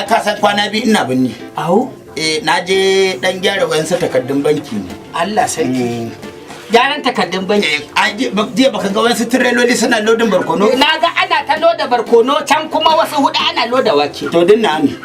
Ai ka san kwana 2 ina binni. Au. Eh, na je dan gyara wayansu takardun banki ne. Allah sarki. Gyaran takardun banki. Eh, ai jiya baka ga wayansu tireloli suna lodin barkono? Na ga ana ta loda barkono can, kuma wasu hudu ana loda wake. To din na ne.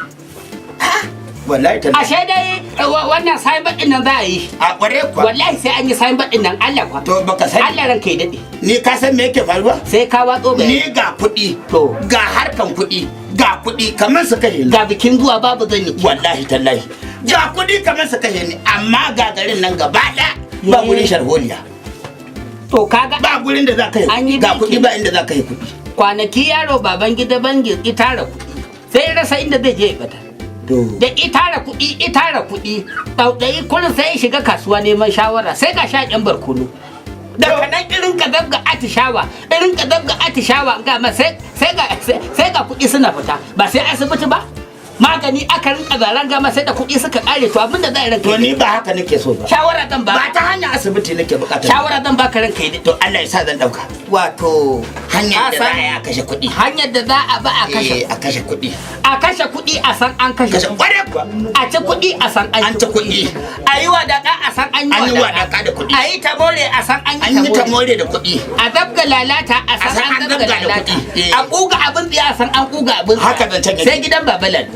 Wallahi ta. Ashe dai wannan signboard din nan za a yi. A kware kuwa. Wallahi sai an yi signboard din nan, Allah kwa. To baka sani. Allah ranka ya dade. Ni ka san me yake faruwa? Sai ka watso bayani. Ni ga kuɗi. To. Ga harkan kuɗi. Ga kuɗi kamar su kashe ni. Ga bikin zuwa babu zan yi. Wallahi tallahi. Ga kuɗi kamar su kashe ni, amma ga garin nan gaba ɗaya ba gurin sharholiya. To kaga Ba gurin da za ka yi. An yi Ga biki. kuɗi, ba inda za ka yi kuɗi. Kwanaki yaro baban gida bangi itara kuɗi. Sai ya rasa inda zai je ya bata. To. Da itara kuɗi, itara kuɗi, ɗauɗayi kullum sai ya shiga kasuwa neman shawara, sai ga sha ƴan barkono. Daga nan irin ka zabga atishawa, irin ka zabga atishawa, ga ma sai ga kuɗi suna fita, ba sai asibiti ba. Magani aka rinka zaren gama sai da kuɗi suka ƙare. To abinda za a ranka To ni ba haka nake so ba. Shawara zan ba. Ba ta hanyar asibiti nake bukata. Shawara zan baka, ranka yi. To Allah ya sa zan dauka. Wato Hanyar da ka za san a yi a kashe kuɗi. Hanyar da za a ba a kashe Eh, a kashe kuɗi. A kashe kuɗi a san an kashe Kashe kuɗi. kware kuwa. A ci kuɗi a san an An ci kuɗi. A yi wadaƙa a san an An yi yi wadaƙa da kuɗi. A yi tamore a san an An yi yi ta more da kuɗi. A zabga lalata a san an zabga da lalata. kuɗi. Eh. A ƙuga abin tsiya a san an ƙuga abin tsiya. Haka zancen yake. Sai gidan Baba Lado.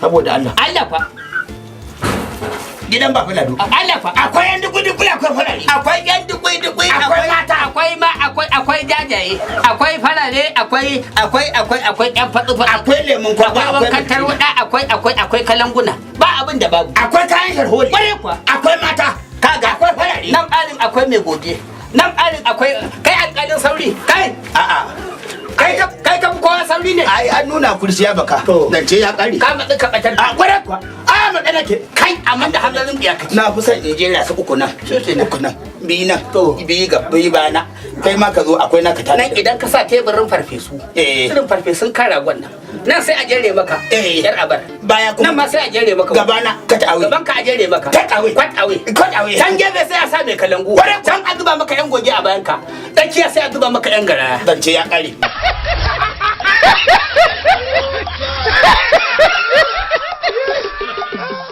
Saboda Allah. Allah fa. Gidan Baba Lado. Allah fa. Akwai yan dukui-dukui, akwai farare. Akwai yan dukui dukui. Akwai mata. Akwai ma akwai jajaye, akwai farare, akwai yan fatsu fatsu. Akwai lemun kwakwa, akwai akwai wankan tarwada, akwai kalanguna, ba abin da babu. Akwai kayan sharholi. Kware kuwa. Akwai mata. Kaga Akwai farare. Nan ƙarin akwai mai goge, nan ƙarin akwai kai alƙalin sauri, kai. A'a. Kai ka fi kowa sauri ne. Ai an nuna kursiya baka. To. Zance ya kare. Ka matsi ka batar. A kware kuwa. A magana ke. Kai, amma da hanzarin biya kaci. Na fi son in jera su uku nan. Shi kenan. Uku nan. Biyu nan. To. Biyu ga biyu bana. Kai ma ka zo, akwai naka tare. Nan idan ka sa teburin farfesu, Eh. irin farfesun kan ragon nan, nan sai a jere maka Eh. yar abar. Baya kuma. Nan ma sai a jere maka. Gabana cut away. Gaban ka a jere maka. Cut away. Cut away. Cut away. Can gefe sai a sa mai kalangu. Kwarai. Can a zuba maka yan goge a bayan ka. Tsakiya sai a zuba maka yan garaya. Zance ya kare.